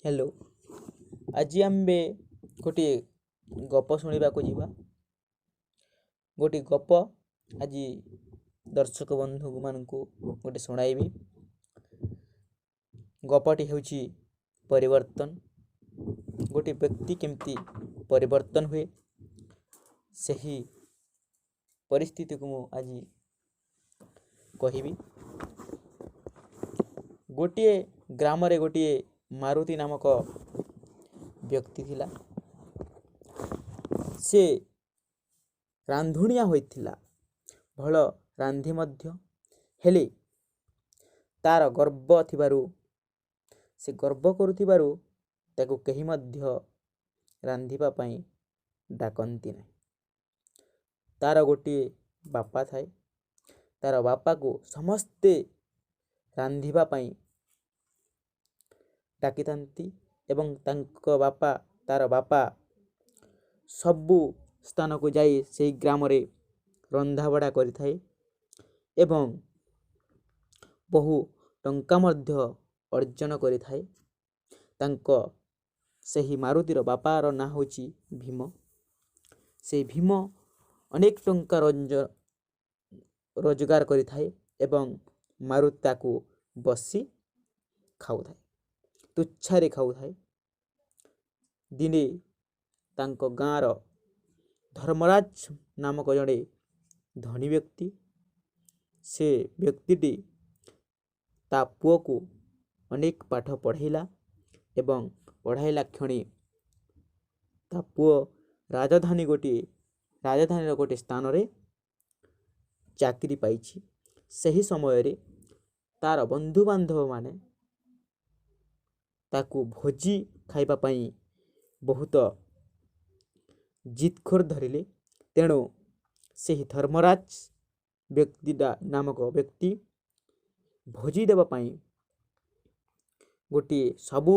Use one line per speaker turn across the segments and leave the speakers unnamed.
Hello, ଆଜି ଆମ୍ଭେ ଗୋଟିଏ ଗପ ଶୁଣିବାକୁ ଯିବା। ଗୋଟିଏ ଗପ ଆଜି ଦର୍ଶକ ବନ୍ଧୁମାନଙ୍କୁ ଗୋଟେ ଶୁଣାଇବି। ଗପଟି ହେଉଛି ପରିବର୍ତ୍ତନ। ଗୋଟିଏ ବ୍ୟକ୍ତି କେମିତି ପରିବର୍ତ୍ତନ ହୁଏ, ସେହି ପରିସ୍ଥିତିକୁ ମୁଁ ଆଜି କହିବି। ଗୋଟିଏ ଗ୍ରାମରେ ଗୋଟିଏ ମାରୁତି ନାମକ ବ୍ୟକ୍ତି ଥିଲା। ସେ ରାନ୍ଧୁଣିଆ ହୋଇଥିଲା, ଭଲ ରାନ୍ଧି ମଧ୍ୟ। ହେଲେ ତା'ର ଗର୍ବ ଥିବାରୁ, ସେ ଗର୍ବ କରୁଥିବାରୁ ତାକୁ କେହି ମଧ୍ୟ ରାନ୍ଧିବା ପାଇଁ ଡାକନ୍ତି ନାହିଁ। ତା'ର ଗୋଟିଏ ବାପା ଥାଏ। ତା'ର ବାପାକୁ ସମସ୍ତେ ରାନ୍ଧିବା ପାଇଁ ଡାକିଥାନ୍ତି ଏବଂ ତାଙ୍କ ବାପା, ତା'ର ବାପା ସବୁ ସ୍ଥାନକୁ ଯାଇ ସେହି ଗ୍ରାମରେ ରନ୍ଧାବଢ଼ା କରିଥାଏ ଏବଂ ବହୁ ଟଙ୍କା ମଧ୍ୟ ଅର୍ଜନ କରିଥାଏ। ତାଙ୍କ ସେହି ମାରୁତିର ବାପାର ନାଁ ହେଉଛି ଭୀମ। ସେଇ ଭୀମ ଅନେକ ଟଙ୍କା ରୋଜଗାର କରିଥାଏ ଏବଂ ମାରୁତି ତାକୁ ବସି ଖାଉଥାଏ, ତୁଚ୍ଛାରେ ଖାଉଥାଏ। ଦିନେ ତାଙ୍କ ଗାଁର ଧର୍ମରାଜ ନାମକ ଜଣେ ଧନୀ ବ୍ୟକ୍ତି, ସେ ବ୍ୟକ୍ତିଟି ତା ପୁଅକୁ ଅନେକ ପାଠ ପଢ଼ାଇଲା ଏବଂ ପଢ଼ାଇଲା କ୍ଷଣି ତା ପୁଅ ରାଜଧାନୀ ଗୋଟିଏ ରାଜଧାନୀର ଗୋଟିଏ ସ୍ଥାନରେ ଚାକିରି ପାଇଛି। ସେହି ସମୟରେ ତା'ର ବନ୍ଧୁବାନ୍ଧବମାନେ ତାକୁ ଭୋଜି ଖାଇବା ପାଇଁ ବହୁତ ଜିଦଖୋର ଧରିଲେ। ତେଣୁ ସେହି ଧର୍ମରାଜ ବ୍ୟକ୍ତିଟା ନାମକ ବ୍ୟକ୍ତି ଭୋଜି ଦେବା ପାଇଁ ଗୋଟିଏ ସବୁ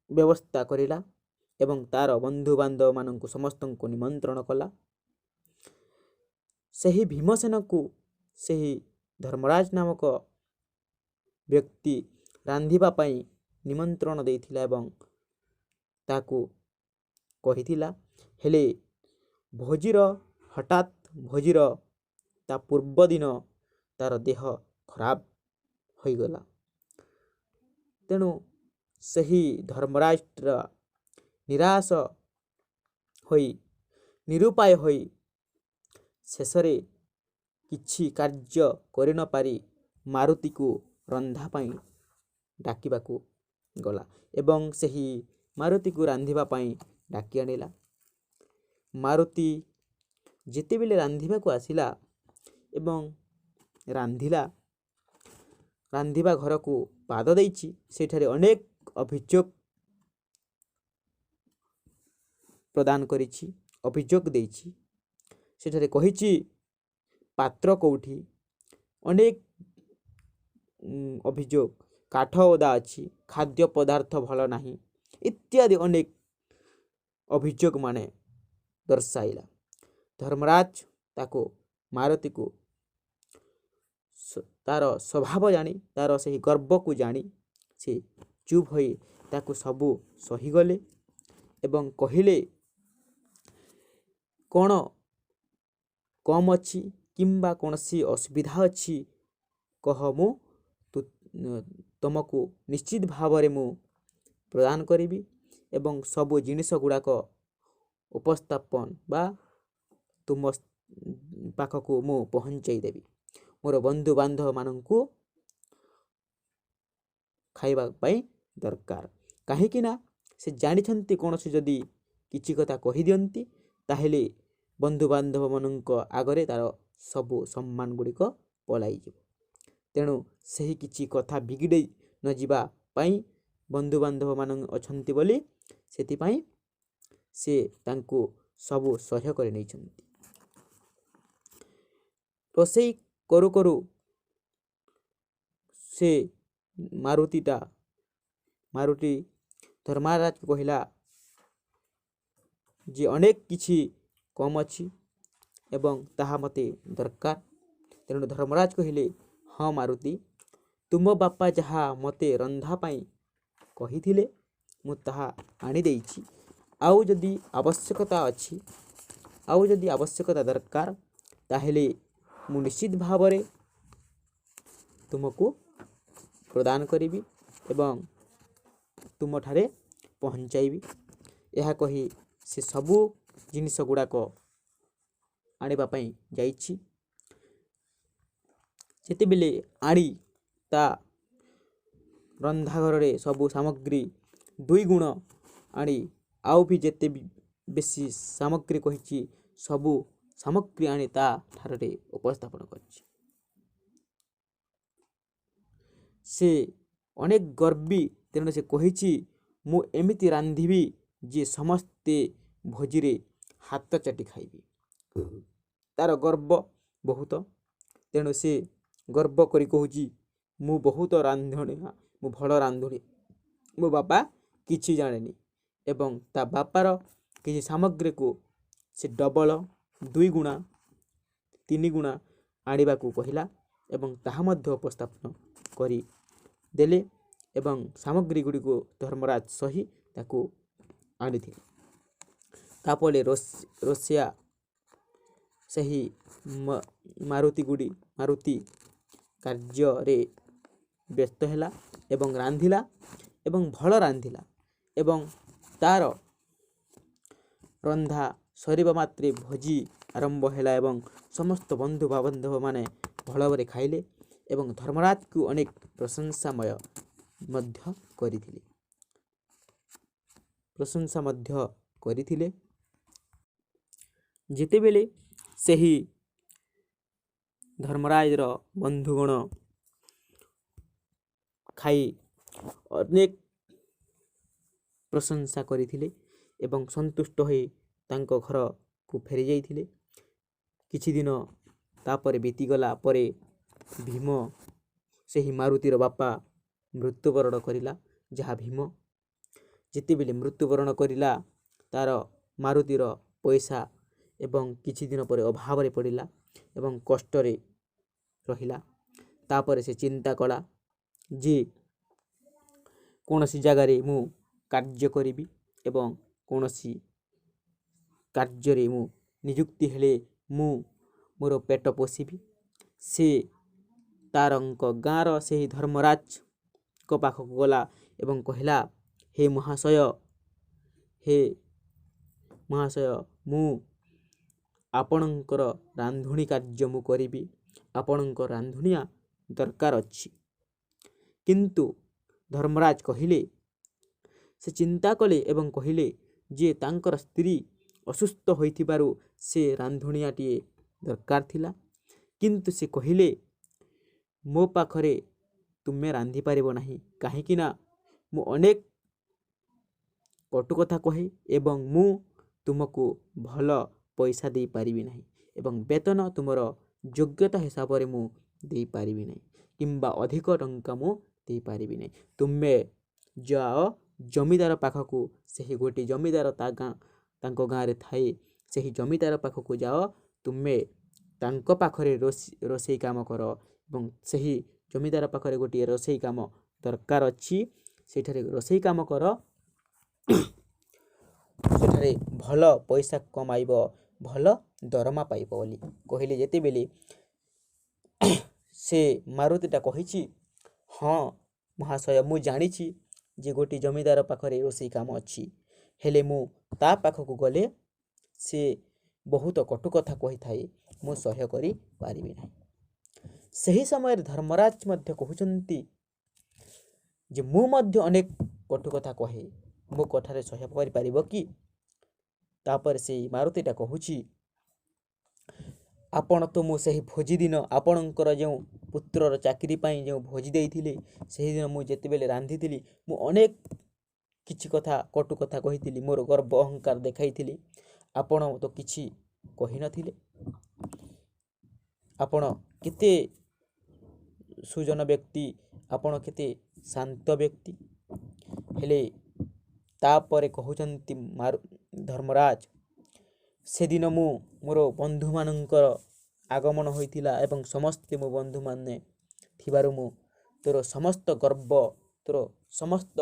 ବ୍ୟବସ୍ଥା କରିଲା ଏବଂ ତା'ର ବନ୍ଧୁବାନ୍ଧବମାନଙ୍କୁ ସମସ୍ତଙ୍କୁ ନିମନ୍ତ୍ରଣ କଲା। ସେହି ଭୀମସେନକୁ ସେହି ଧର୍ମରାଜ ନାମକ ବ୍ୟକ୍ତି ରାନ୍ଧିବା ପାଇଁ ନିମନ୍ତ୍ରଣ ଦେଇଥିଲା ଏବଂ ତାକୁ କହିଥିଲା। ହେଲେ ଭୋଜିର ହଠାତ୍ ଭୋଜିର ତା ପୂର୍ବଦିନ ତା'ର ଦେହ ଖରାପ ହୋଇଗଲା। ତେଣୁ ସେହି ଧର୍ମରାଜର ନିରାଶ ହୋଇ, ନିରୁପାୟ ହୋଇ ଶେଷରେ କିଛି କାର୍ଯ୍ୟ କରିନପାରି ମାରୁତିକୁ ରନ୍ଧା ପାଇଁ ଡାକିବାକୁ ଗଲା ଏବଂ ସେହି ମାରୁତିକୁ ରାନ୍ଧିବା ପାଇଁ ଡାକି ଆଣିଲା। ମାରୁତି ଯେତେବେଳେ ରାନ୍ଧିବାକୁ ଆସିଲା ଏବଂ ରାନ୍ଧିଲା, ରାନ୍ଧିବା ଘରକୁ ପାଦ ଦେଇଛି, ସେଠାରେ ଅନେକ ଅଭିଯୋଗ ପ୍ରଦାନ କରିଛି, ଅଭିଯୋଗ ଦେଇଛି। ସେଠାରେ କହିଛି ପାତ୍ର କେଉଁଠି, ଅନେକ ଅଭିଯୋଗ, କାଠ ଓଦା ଅଛି, ଖାଦ୍ୟ ପଦାର୍ଥ ଭଲ ନାହିଁ, ଇତ୍ୟାଦି ଅନେକ ଅଭିଯୋଗ ମାନେ ଦର୍ଶାଇଲା। ଧର୍ମରାଜ ତାକୁ, ମାରୁତିକୁ ତା'ର ସ୍ୱଭାବ ଜାଣି, ତା'ର ସେହି ଗର୍ବକୁ ଜାଣି ସେ ଚୁପ୍ ହୋଇ ତାକୁ ସବୁ ସହିଗଲେ ଏବଂ କହିଲେ, କ'ଣ କମ୍ ଅଛି କିମ୍ବା କୌଣସି ଅସୁବିଧା ଅଛି କହ, ମୁଁ ତୁମକୁ ନିଶ୍ଚିତ ଭାବରେ ମୁଁ ପ୍ରଦାନ କରିବି ଏବଂ ସବୁ ଜିନିଷ ଗୁଡ଼ାକ ଉପସ୍ଥାପନ ବା ତୁମ ପାଖକୁ ମୁଁ ପହଞ୍ଚାଇ ଦେବି। ମୋର ବନ୍ଧୁବାନ୍ଧବମାନଙ୍କୁ ଖାଇବା ପାଇଁ ଦରକାର। କାହିଁକି ନା ସେ ଜାଣିଛନ୍ତି, କୌଣସି ଯଦି କିଛି କଥା କହିଦିଅନ୍ତି, ତାହେଲେ ବନ୍ଧୁବାନ୍ଧବମାନଙ୍କ ଆଗରେ ତା'ର ସବୁ ସମ୍ମାନ ଗୁଡ଼ିକ ପଳାଇଯିବ। ତେଣୁ ସେହି କିଛି କଥା ବିଗିଡ଼େଇ ନଯିବା ପାଇଁ, ବନ୍ଧୁବାନ୍ଧବମାନ ଅଛନ୍ତି ବୋଲି, ସେଥିପାଇଁ ସେ ତାଙ୍କୁ ସବୁ ସହ୍ୟ କରି ନେଇଛନ୍ତି। ରୋଷେଇ କରୁ କରୁ ସେ ମାରୁତିଟା, ମାରୁତି ଧର୍ମରାଜକୁ କହିଲା ଯେ ଅନେକ କିଛି କମ୍ ଅଛି ଏବଂ ତାହା ମୋତେ ଦରକାର। ତେଣୁ ଧର୍ମରାଜ କହିଲେ, ହଁ ମାରୁତି, ତୁମ ବାପା ଯାହା ମୋତେ ରନ୍ଧା ପାଇଁ କହିଥିଲେ ମୁଁ ତାହା ଆଣିଦେଇଛି। ଆଉ ଯଦି ଆବଶ୍ୟକତା ଅଛି, ଆଉ ଯଦି ଆବଶ୍ୟକତା ଦରକାର, ତାହେଲେ ମୁଁ ନିଶ୍ଚିତ ଭାବରେ ତୁମକୁ ପ୍ରଦାନ କରିବି ଏବଂ ତୁମଠାରେ ପହଞ୍ଚାଇବି। ଏହା କହି ସେ ସବୁ ଜିନିଷ ଗୁଡ଼ାକ ଆଣିବା ପାଇଁ ଯାଇଛି। ଯେତେବେଳେ ଆଣି ତା ରନ୍ଧାଘରରେ ସବୁ ସାମଗ୍ରୀ ଦୁଇ ଗୁଣ ଆଣି, ଆଉ ବି ଯେତେ ବି ବେଶୀ ସାମଗ୍ରୀ କହିଛି, ସବୁ ସାମଗ୍ରୀ ଆଣି ତା ଠାରେ ଉପସ୍ଥାପନ କରିଛି। ସେ ଅନେକ ଗର୍ବୀ, ତେଣୁ ସେ କହିଛି, ମୁଁ ଏମିତି ରାନ୍ଧିବି ଯେ ସମସ୍ତେ ଭୋଜିରେ ହାତ ଚାଟି ଖାଇବେ। ତାର ଗର୍ବ ବହୁତ, ତେଣୁ ସେ ଗର୍ବ କରି କହୁଛି, ମୁଁ ବହୁତ ରାନ୍ଧୁଣି, ମୁଁ ଭଲ ରାନ୍ଧୁଣି, ମୋ ବାପା କିଛି ଜାଣେନି। ଏବଂ ତା ବାପାର କିଛି ସାମଗ୍ରୀକୁ ସେ ଡବଲ, ଦୁଇ ଗୁଣା, ତିନି ଗୁଣା ଆଣିବାକୁ କହିଲା ଏବଂ ତାହା ମଧ୍ୟ ଉପସ୍ଥାପନ କରି ଦେଲେ ଏବଂ ସାମଗ୍ରୀ ଗୁଡ଼ିକୁ ଧର୍ମରାଜ ସହି ତାକୁ ଆଣିଥିଲେ। ତାପରେ ରୋଷେୟା ସେହି ମାରୁତି ଗୁଡ଼ି ମାରୁତି କାର୍ଯ୍ୟରେ ବ୍ୟସ୍ତ ହେଲା ଏବଂ ରାନ୍ଧିଲା ଏବଂ ଭଲ ରାନ୍ଧିଲା ଏବଂ ତା'ର ରନ୍ଧା ସରିବା ମାତ୍ରେ ଭୋଜି ଆରମ୍ଭ ହେଲା ଏବଂ ସମସ୍ତ ବନ୍ଧୁ ବାନ୍ଧବମାନେ ଭଲ ଭାବରେ ଖାଇଲେ ଏବଂ ଧର୍ମରାଜକୁ ଅନେକ ପ୍ରଶଂସାମୟ ମଧ୍ୟ କରିଥିଲେ, ପ୍ରଶଂସା ମଧ୍ୟ କରିଥିଲେ। ଯେତେବେଳେ ସେହି ଧର୍ମରାଜର ବନ୍ଧୁଗଣ ଖାଇ ଅନେକ ପ୍ରଶଂସା କରିଥିଲେ ଏବଂ ସନ୍ତୁଷ୍ଟ ହୋଇ ତାଙ୍କ ଘରକୁ ଫେରି ଯାଇଥିଲେ। କିଛି ଦିନ ତାପରେ ବିତିଗଲା ପରେ ଭୀମ, ସେହି ମାରୁତିର ବାପା ମୃତ୍ୟୁବରଣ କରିଲା। ଯାହା ଭୀମ ଯେତେବେଳେ ମୃତ୍ୟୁବରଣ କରିଲା, ତା'ର ମାରୁତିର ପଇସା ଏବଂ କିଛି ଦିନ ପରେ ଅଭାବରେ ପଡ଼ିଲା ଏବଂ କଷ୍ଟରେ ରହିଲା। ତାପରେ ସେ ଚିନ୍ତା କଲା ଯେ କୌଣସି ଜାଗାରେ ମୁଁ କାର୍ଯ୍ୟ କରିବି ଏବଂ କୌଣସି କାର୍ଯ୍ୟରେ ମୁଁ ନିଯୁକ୍ତି ହେଲେ ମୁଁ ମୋର ପେଟ ପୋଷିବି। ସେ ତାରଙ୍କ ଗାଁର ସେହି ଧର୍ମରାଜଙ୍କ ପାଖକୁ ଗଲା ଏବଂ କହିଲା, ହେ ମହାଶୟ, ହେ ମହାଶୟ, ମୁଁ ଆପଣଙ୍କର ରାନ୍ଧୁଣି କାର୍ଯ୍ୟ ମୁଁ କରିବି, ଆପଣଙ୍କ ରାନ୍ଧୁଣିଆ ଦରକାର ଅଛି। କିନ୍ତୁ ଧର୍ମରାଜ କହିଲେ, ସେ ଚିନ୍ତା କଲେ ଏବଂ କହିଲେ ଯେ ତାଙ୍କର ସ୍ତ୍ରୀ ଅସୁସ୍ଥ ହୋଇଥିବାରୁ ସେ ରାନ୍ଧୁଣିଆଟିଏ ଦରକାର ଥିଲା। କିନ୍ତୁ ସେ କହିଲେ, ମୋ ପାଖରେ ତୁମେ ରାନ୍ଧିପାରିବ ନାହିଁ, କାହିଁକିନା ମୁଁ ଅନେକ କଟୁ କଥା କହେ ଏବଂ ମୁଁ ତୁମକୁ ଭଲ ପଇସା ଦେଇପାରିବି ନାହିଁ ଏବଂ ବେତନ ତୁମର ଯୋଗ୍ୟତା ହିସାବରେ ମୁଁ ଦେଇପାରିବି ନାହିଁ କିମ୍ବା ଅଧିକ ଟଙ୍କା ମୁଁ ଦେଇପାରିବି ନାହିଁ। ତୁମେ ଯାଅ ଜମିଦାର ପାଖକୁ, ସେହି ଗୋଟିଏ ଜମିଦାର ତା ଗାଁ ତାଙ୍କ ଗାଁରେ ଥାଏ, ସେହି ଜମିଦାର ପାଖକୁ ଯାଅ, ତୁମେ ତାଙ୍କ ପାଖରେ ରୋଷେଇ କାମ କର ଏବଂ ସେହି ଜମିଦାର ପାଖରେ ଗୋଟିଏ ରୋଷେଇ କାମ ଦରକାର ଅଛି, ସେଇଠାରେ ରୋଷେଇ କାମ କର, ସେଠାରେ ଭଲ ପଇସା କମାଇବ, ଭଲ ଦରମା ପାଇବ ବୋଲି କହିଲେ। ଯେତେବେଳେ ସେ ମାରୁତିଟା କହିଛି, ହଁ ମହାଶୟ, ମୁଁ ଜାଣିଛି ଯେ ଗୋଟିଏ ଜମିଦାର ପାଖରେ ରୋଷେଇ କାମ ଅଛି, ହେଲେ ମୁଁ ତା ପାଖକୁ ଗଲେ ସେ ବହୁତ କଟୁ କଥା କହିଥାଏ, ମୁଁ ସହ୍ୟ କରିପାରିବି ନାହିଁ। ସେହି ସମୟରେ ଧର୍ମରାଜ ମଧ୍ୟ କହୁଛନ୍ତି ଯେ ମୁଁ ମଧ୍ୟ ଅନେକ କଟୁ କଥା କହେ, ମୋ କଥାରେ ସହ୍ୟ କରିପାରିବ କି? ତାପରେ ସେଇ ମାରୁତିଟା କହୁଛି, ଆପଣ ତ ମୁଁ ସେହି ଭୋଜି ଦିନ, ଆପଣଙ୍କର ଯେଉଁ ପୁତ୍ରର ଚାକିରି ପାଇଁ ଯେଉଁ ଭୋଜି ଦେଇଥିଲେ, ସେହିଦିନ ମୁଁ ଯେତେବେଳେ ରାନ୍ଧିଥିଲି ମୁଁ ଅନେକ କିଛି କଥା କଟୁ କଥା କହିଥିଲି, ମୋର ଗର୍ବ ଅହଙ୍କାର ଦେଖାଇଥିଲି, ଆପଣ ତ କିଛି କହିନଥିଲେ। ଆପଣ କେତେ ସୁଜନ ବ୍ୟକ୍ତି, ଆପଣ କେତେ ଶାନ୍ତ ବ୍ୟକ୍ତି। ହେଲେ ତାପରେ କହୁଛନ୍ତି ଧର୍ମରାଜ, ସେଦିନ ମୁଁ ମୋର ବନ୍ଧୁମାନଙ୍କର ଆଗମନ ହୋଇଥିଲା ଏବଂ ସମସ୍ତେ ମୋ ବନ୍ଧୁମାନେ ଥିବାରୁ ମୁଁ ତୋର ସମସ୍ତ ଗର୍ବ, ତୋର ସମସ୍ତ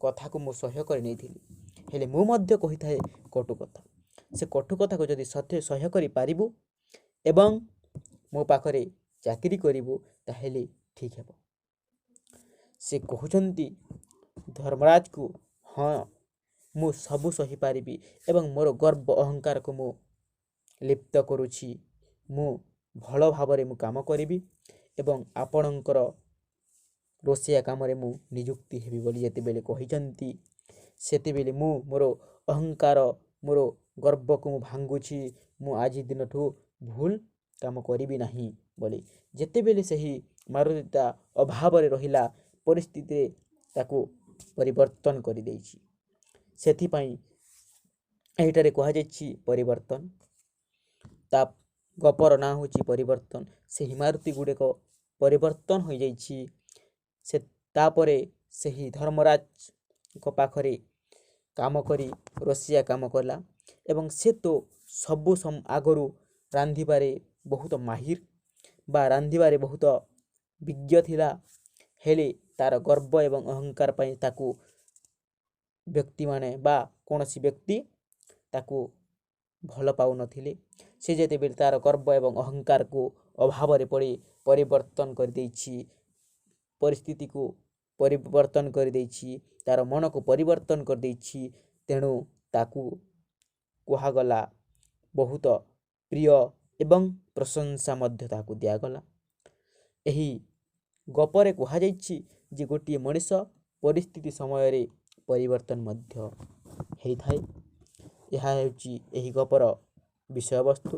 କଥାକୁ ମୁଁ ସହ୍ୟ କରି ନେଇଥିଲି, ହେଲେ ମୁଁ ମଧ୍ୟ କହିଥାଏ କଟୁ କଥା। ସେ କଟୁ କଥାକୁ ଯଦି ସତ୍ୟ ସହ୍ୟ କରିପାରିବୁ ଏବଂ ମୋ ପାଖରେ ଚାକିରି କରିବୁ, ତାହେଲେ ଠିକ୍ ହେବ। ସେ କହୁଛନ୍ତି ଧର୍ମରାଜକୁ, ହଁ, ମୁଁ ସବୁ ସହିପାରିବି ଏବଂ ମୋର ଗର୍ବ ଅହଙ୍କାରକୁ ମୁଁ ଲିପ୍ତ କରୁଛି। ମୁଁ ଭଲ ଭାବରେ ମୁଁ କାମ କରିବି ଏବଂ ଆପଣଙ୍କର ରୋଷେଇଆ କାମରେ ମୁଁ ନିଯୁକ୍ତି ହେବି ବୋଲି ଯେତେବେଳେ କହିଛନ୍ତି, ସେତେବେଳେ ମୁଁ ମୋର ଅହଙ୍କାର, ମୋର ଗର୍ବକୁ ମୁଁ ଭାଙ୍ଗୁଛି। ମୁଁ ଆଜି ଦିନଠୁ ଭୁଲ କାମ କରିବି ନାହିଁ ବୋଲି ଯେତେବେଳେ ସେହି ମାରୁତି ତା ଅଭାବରେ ରହିଲା ପରିସ୍ଥିତିରେ ତାକୁ ପରିବର୍ତ୍ତନ କରିଦେଇଛି। ସେଥିପାଇଁ ଏହିଠାରେ କୁହାଯାଇଛି ପରିବର୍ତ୍ତନ। ତା ଗପର ନାଁ ହେଉଛି ପରିବର୍ତ୍ତନ। ସେହି ମାରୁତି ଗୁଡ଼ିକ ପରିବର୍ତ୍ତନ ହୋଇଯାଇଛି। ସେ ତାପରେ ସେହି ଧର୍ମରାଜଙ୍କ ପାଖରେ କାମ କରି ରୋଷେଇଆ କାମ କଲା ଏବଂ ସେ ତ ସବୁ ଆଗରୁ ରାନ୍ଧିବାରେ ବହୁତ ମାହିର ବା ରାନ୍ଧିବାରେ ବହୁତ ବିଜ୍ଞ ଥିଲା। ହେଲେ ତା'ର ଗର୍ବ ଏବଂ ଅହଙ୍କାର ପାଇଁ ତାକୁ ବ୍ୟକ୍ତିମାନେ ବା କୌଣସି ବ୍ୟକ୍ତି ତାକୁ ଭଲ ପାଉନଥିଲେ। ସେ ଯେତେବେଳେ ତା'ର ଗର୍ବ ଏବଂ ଅହଙ୍କାରକୁ ଅଭାବରେ ପଡ଼ି ପରିବର୍ତ୍ତନ କରିଦେଇଛି, ପରିସ୍ଥିତିକୁ ପରିବର୍ତ୍ତନ କରିଦେଇଛି, ତା'ର ମନକୁ ପରିବର୍ତ୍ତନ କରିଦେଇଛି, ତେଣୁ ତାକୁ କୁହାଗଲା ବହୁତ ପ୍ରିୟ ଏବଂ ପ୍ରଶଂସା ମଧ୍ୟ ତାହାକୁ ଦିଆଗଲା। ଏହି ଗପରେ କୁହାଯାଇଛି ଯେ ଗୋଟିଏ ମଣିଷ ପରିସ୍ଥିତି ସମୟରେ ପରିବର୍ତ୍ତନ ମଧ୍ୟ ହେଇଥାଏ। ଏହା ହେଉଛି ଏହି ଗପର ବିଷୟବସ୍ତୁ।